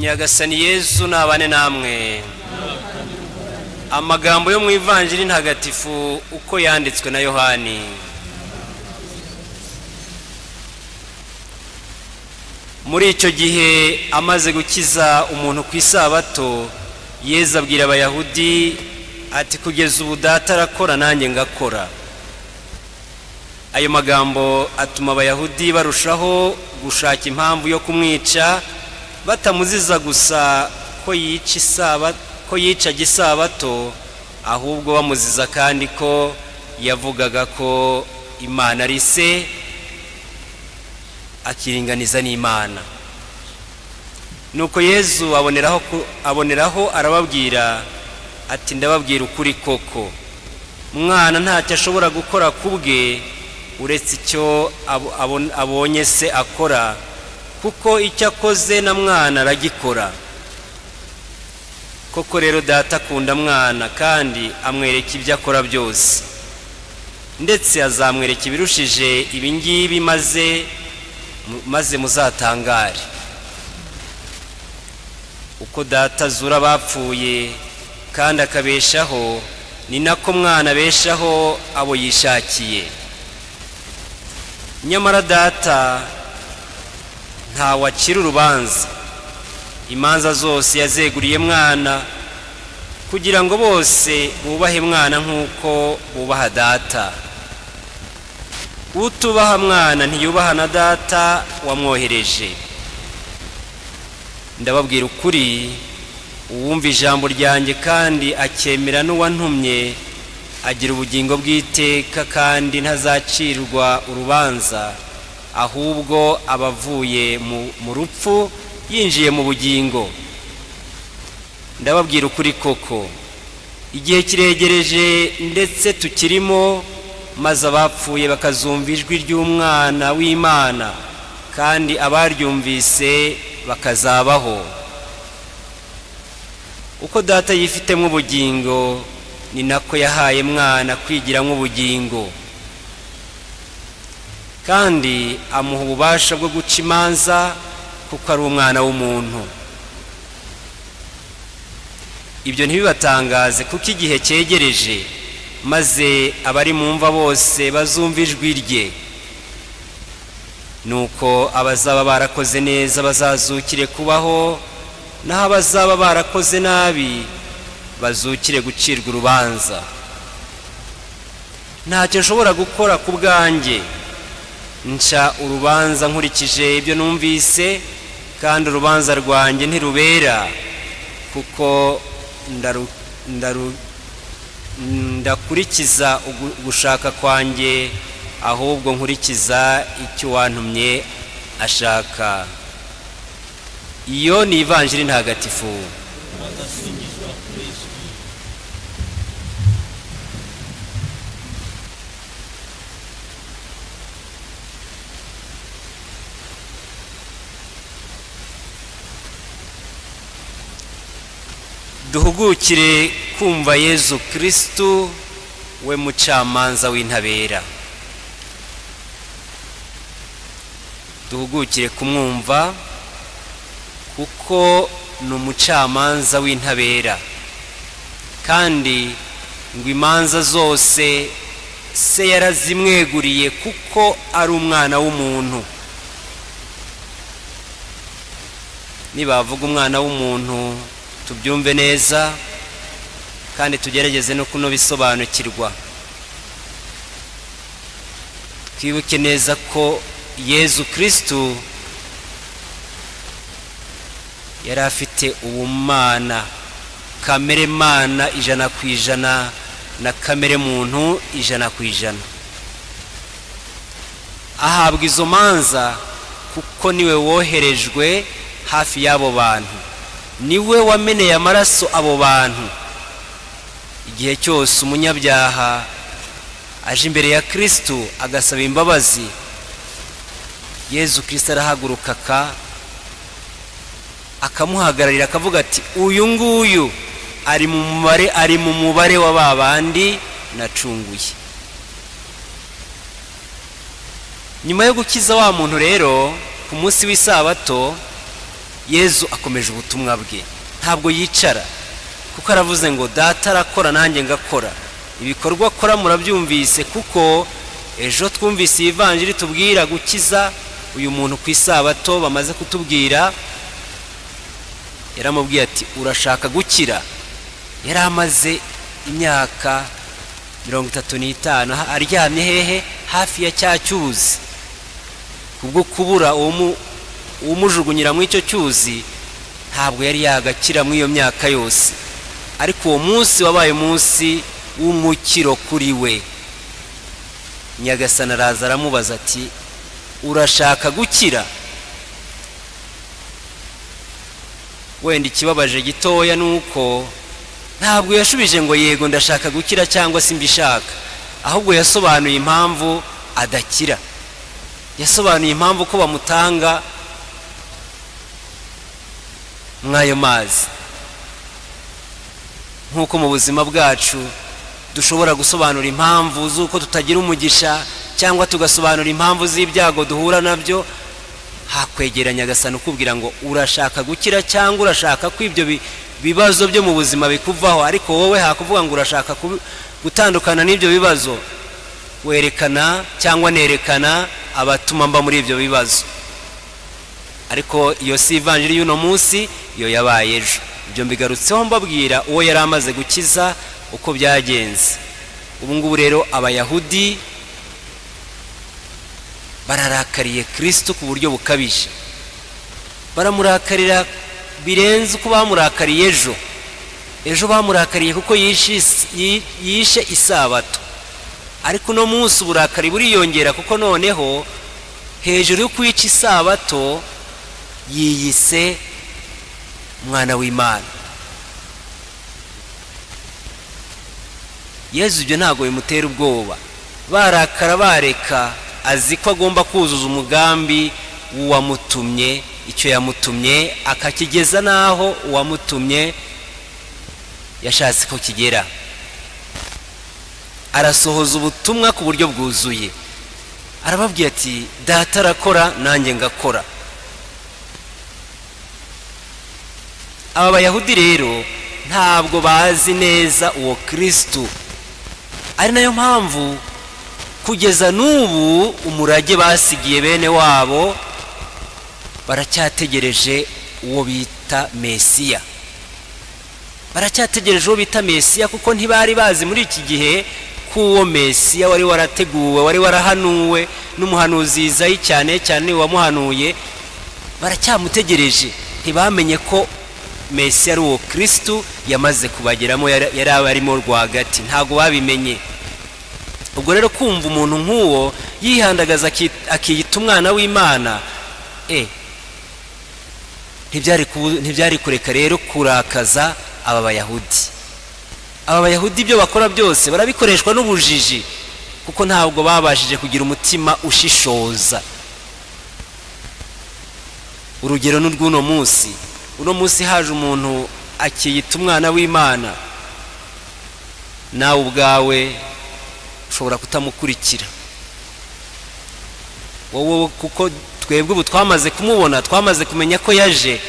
Nyagasani Yezu nabane namwe. Amagambo yo mu Ivanjiri ntagatifu uko yanditswe na Yohani. Muri icyo gihe amaze gukiza umuntu ku isabato, Yezu abwira Abayahudi ati kugeza ubu data arakora nanjye ngakora. Ayo magambo atuma Abayahudi barushaho gushaka impamvu yo kumwica, batamuziza gusa ko yicaga isabato, ahubwo bamuziza kandi ko yavugaga ko Imana ari se, akiringaniza n'Imana. Nuko Yezu aboneraho arababwira ati ndababwira ukuri koko, umwana ntacyo ashobora gukora kubwe uretse icyo abonye se akora, kuko icyo akoze na mwana aragikora. Koko rero data akunda mwana kandi amwereka ibyo akora byose, ndetse azamwereka ibirushije ibingibi maze muzatangare. Uko data azura abapfuye kandi akabeshaho, ni nako mwana abeshaho abo yishakiye. Nyamara data ntawacira urubanza, imanza zose yazeguriye mwana, kugira ngo bose bubahe mwana nk'uko bubaha data. Utubaha mwana ntiyubaha na data wamwohereje. Ndababwira ukuri, uwumva ijambo ryanjye kandi akemera n'uwantumye agira ubugingo bw'iteka kandi ntazacirwa urubanza, ahubwo aba avuye mu rupfu yinjiye mu bugingo. Ndababwira ukuri koko, igihe kiregereje ndetse tukirimo, maze abapfuye bakazumva ijwi ry'umwana w'Imana, kandi abaryumvise bakazabaho. Uko data yifitemo ubugingo, ni nako yahaye mwana kwigiramo ubugingo, kandi amuha ububasha bwo guca imanza, kuko ari umwana w'umuntu. Ibyo ntibibatangaze, kuko igihe cyegereje, maze abari mu mva bose bazumva ijwi rye. Nuko abazaba barakoze neza bazazukire kubaho, naho abazaba barakoze nabi bazukire gucirwa urubanza. Ntacyo nshobora gukora ku bwanjye, nca urubanza nkurikije ibyo numvise, kandi urubanza rwanjye ntirubera, kuko ndakurikiza gushaka kwanjye, ahubwo nkurikiza icyo wantumye ashaka. Iyo ni Ivanjiri ntagatifu. Duhugukire kumva Yezu Kristu, we mucamanza w'intabera. Duhugukire kumwumva, kuko ni umucamanza w'intabera, kandi ngo imanza zose se yarazimweguriye, kuko ari umwana w'umuntu. Nibavuga umwana w'umuntu tubyumve neza kandi tugerageze no kunobisobanukirwa. Twibuke neza ko Yezu Kristu yari afite ubumana, kamere mana 100% na kamere muntu 100%. Ahabwa izo manza kuko niwe woherejwe hafi y'abo bantu, niwe wameneye amaraso abo bantu. Igihe cyose umunyabyaha aje imbere ya Kristu agasaba imbabazi, Yezu Kristu arahaguruka akamuhagararira, akavuga ati uyu nguyu ari mu mubare wa babandi nacunguye. Nyuma yo gukiza wa muntu rero ku munsi w'isabato, Yezu akomeje ubutumwa bwe, ntabwo yicara, kuko aravuze ngo data arakora nanjye ngakora. Ibikorwa akora murabyumvise, kuko ejo twumvise iyi vanjiri tubwira gukiza uyu muntu ku isabato bamaze kutubwira. Yaramubwiye ati urashaka gukira? Yari amaze imyaka 35 aryamye hehe? Hafi ya cya cyuzi. Kubwo kubura umujugunyira mu icyo cyuzi, ntabwo yari yagakira muri iyo myaka yose. Ariko uwo munsi wabaye umunsi w'umukiro kuri we. Nyagasani araza aramubaza ati urashaka gukira? Wenda ikibabaje gitoya nuko ntabwo yashubije ngo yego ndashaka gukira cyangwa se mbishaka, ahubwo yasobanuye impamvu adakira. Yasobanuye impamvu ko bamutanga mw'ayo mazi. Nk'uko mu buzima bwacu dushobora gusobanura impamvu z'uko tutagira umugisha, cyangwa tugasobanura impamvu z'ibyago duhura nabyo, hakwegera Nyagasani ukubwira ngo urashaka gukira cyangwa urashaka ko ibyo bibazo byo mu buzima bikuvaho. Ariko wowe hakuvuga ngo urashaka gutandukana n'ibyo bibazo, werekana cyangwa nerekana abatuma mba muri ibyo bibazo. Ariko iyo si ivanjiri y'uno munsi, iyo yabaye ejo. Ibyo mbigarutseho mbabwira uwo yari amaze gukiza uko byagenze. Ubu ngubu rero abayahudi bararakariye Kristo ku buryo bukabije, baramurakarira birenze uko bamurakariye ejo. Ejo bamurakariye kuko yishe isabato, ariko uno munsi uburakari buriyongera, kuko noneho hejuru yo kwica isabato yiyise umwana w'Imana. Yezu ibyo ntabwo bimutera ubwoba. Barakara bareka, azi ko agomba kuzuza umugambi w'uwamutumye, icyo yamutumye akakigeza n'aho uwamutumye yashatse ko kigera. Arasohoza ubutumwa ku buryo bwuzuye. Arababwira ati data arakora nanjye ngakora. Aba bayahudi rero ntabwo bazi neza uwo Kristo, ari nayo mpamvu kugeza n'ubu umurage basigiye bene wabo baracyategereje uwo bita Mesiya. Baracyategereje uwo bita Mesiya, kuko ntibari bazi muri iki gihe ko uwo Mesiya wari warateguwe, wari warahanuwe n'umuhanuzi Izayi, cyane cyane wamuhanuye. Baracyamutegereje, ntibamenye ko Mesiya ari uwo Kristo yamaze kubageramo, yari abarimo rwagati, ntabwo babimenye. Ubwo rero kumva umuntu nk'uwo yihandagaza akiyita umwana w'Imana, ntibyari kureka rero kurakaza aba bayahudi. Aba bayahudi ibyo bakora byose barabikoreshwa n'ubujiji, kuko ntabwo babashije kugira umutima ushishoza. Urugero ni rw'uno munsi. Uno munsi haje umuntu akiyita umwana w'Imana, nawe ubwawe ushobora kutamukurikira wowe, kuko twebwe ubu twamaze kumubona, twamaze kumenya ko yaje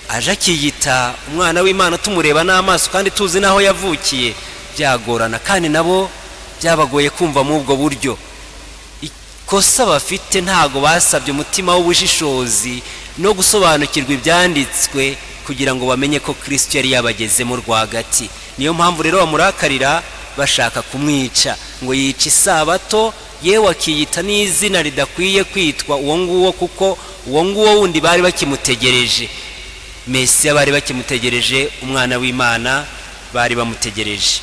aje akiyita umwana w'Imana, tumureba n'amaso kandi tuzi n'aho yavukiye. Byagorana, kandi nabo byabagoye kumva muri ubwo buryo. Ikosa bafite, ntago basabye umutima w'ubushishozi no gusobanukirwa ibyanditswe kugira ngo bamenye ko Kristo yari yabagezemo rwagati. Niyo mpamvu rero bamurakarira bashaka kumwica, ngo yice isabato, yewe akiyita n'izina ridakwiye kwitwa uwo nguwo, kuko uwo nguwo wundi bari bakimutegereje. Mesiya bari bakimutegereje, umwana w'Imana bari bamutegereje.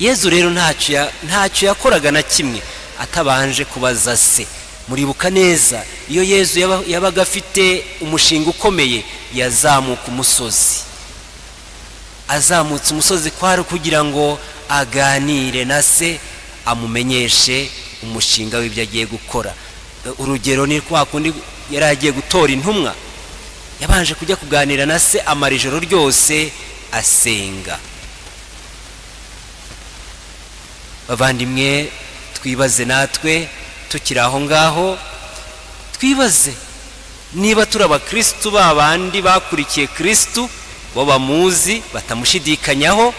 Yezu rero ntacyo yakoraga na kimwe atabanje kubaza se. Muribuka neza iyo Yezu yabaga afite umushinga ukomeye, yazamuka umusozi. Azamutse umusozi kwari kugira ngo aganire na se, amumenyeshe umushinga w'ibyo agiye gukora. Urugero ni kwa kundi yari agiye gutora intumwa, yabanje kujya kuganira na se, amara ijoro ryose asenga. Bavandimwe, twibaze natwe tukiri aho ngaho, twibaze Niba turi abakristu babandi bakurikiye Kristu, bo bamuzi batamushidikanyaho,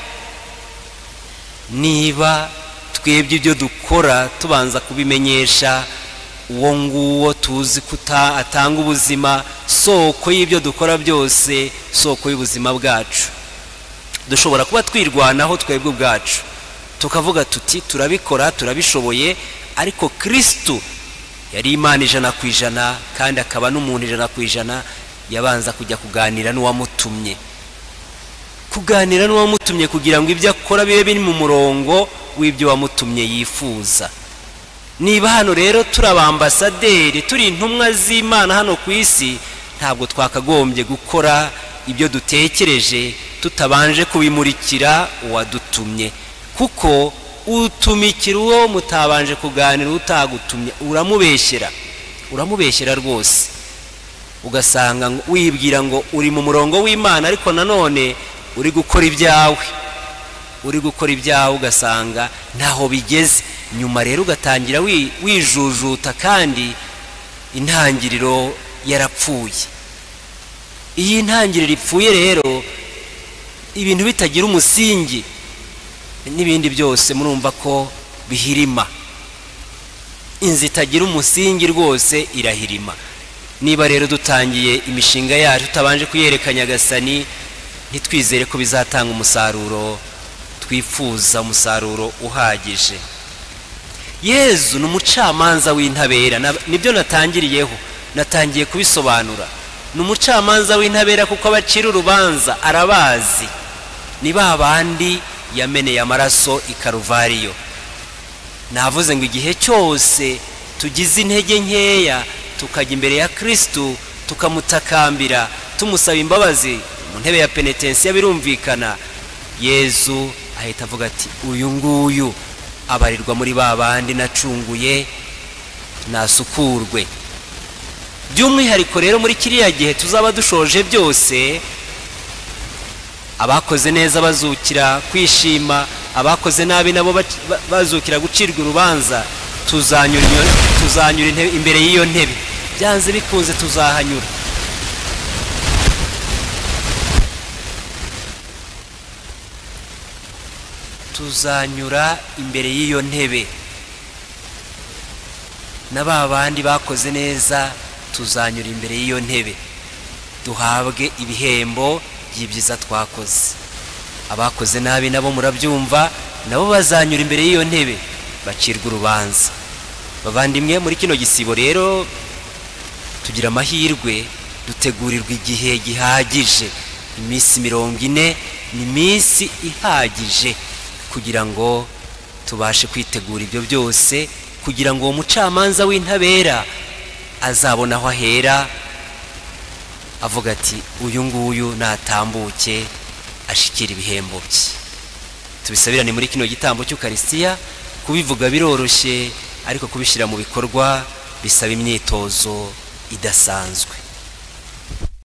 niba twebwe ibyo dukora tubanza kubimenyesha uwo nguwo tuzi ko atanga ubuzima, soko y'ibyo dukora byose, soko y'ubuzima bwacu, dushobora kuba twirwanaho twebwe ubwacu tukavuga tuti turabikora, turabishoboye, ariko Kristu yari Imana 100% kandi akaba n'umuntu 100%, yabanza kujya kuganira n'uwamutumye, kuganira n'uwamutumye kugira ngo ibyo akora bibe biri mu murongo w'ibyo wamutumye yifuza. Niba hano rero turi abambasaderi, turi intumwa z'Imana hano ku isi, ntabwo twakagombye gukora ibyo dutekereje tutabanje kubimurikira uwadutumye, kuko utumikira uwo mutabanje kuganira, utagutumye uramubeshyera, uramubeshyera rwose, ugasanga wibwira ngo uri mu murongo w'Imana, ariko nanone uri gukora ibyawe, uri gukora ibyawe, ugasanga ntaho bigeze. Nyuma rero ugatangira wijujuta kandi intangiriro yarapfuye. Iyi ntangiriro ipfuye rero, ibintu bitagira umusingi n'ibindi byose murumva ko bihirima. Inzu itagira umusingi rwose irahirima. Niba rero dutangiye imishinga yacu tutabanje kuyereka Nyagasani, ntitwizere ko bizatanga umusaruro twifuza, umusaruro uhagije. Yezu ni umucamanza w'intabera, nibyo natangiriyeho, natangiye kubisobanura. Ni umucamanza w'intabera kuko abacira urubanza arabazi, ni ba bandi yameneye amaraso i Karuvariyo. Navuze ngo igihe cyose tugize intege nkeya tukajya imbere ya Kristu tukamutakambira tumusaba imbabazi mu ntebe ya penetensiya, birumvikana Yezu ahita avuga ati uyu nguyu abarirwa muri ba bandi nacunguye, nasukurwe. By'umwihariko rero muri kiriya gihe tuzaba dushoje byose, abakoze neza bazukira kwishima, abakoze nabi nabo bazukira gucirwa urubanza. Tuzanyura imbere y'iyo ntebe, byanze bikunze tuzahanyura. Tuzanyura imbere y'iyo ntebe, na ba bandi bakoze neza tuzanyura imbere y'iyo ntebe, duhabwe ibihembo by'ibyiza twakoze. Abakoze nabi nabo murabyumva, nabo bazanyura imbere y'iyo ntebe bacirwa urubanza. Bavandimwe, muri kino gisibo rero tugira amahirwe, dutegurirwa igihe gihagije. Iminsi 40 ni iminsi ihagije kugira ngo tubashe kwitegura ibyo byose, kugira ngo uwo mucamanza w'intabera azabona aho ahera avuga ati uyu nguyu natambuke ashikira ibihembo bye. Tubisabirane muri kino gitambo cy'Ukaristiya. Kubivuga biroroshye, ariko kubishyira mu bikorwa bisaba imyitozo idasanzwe.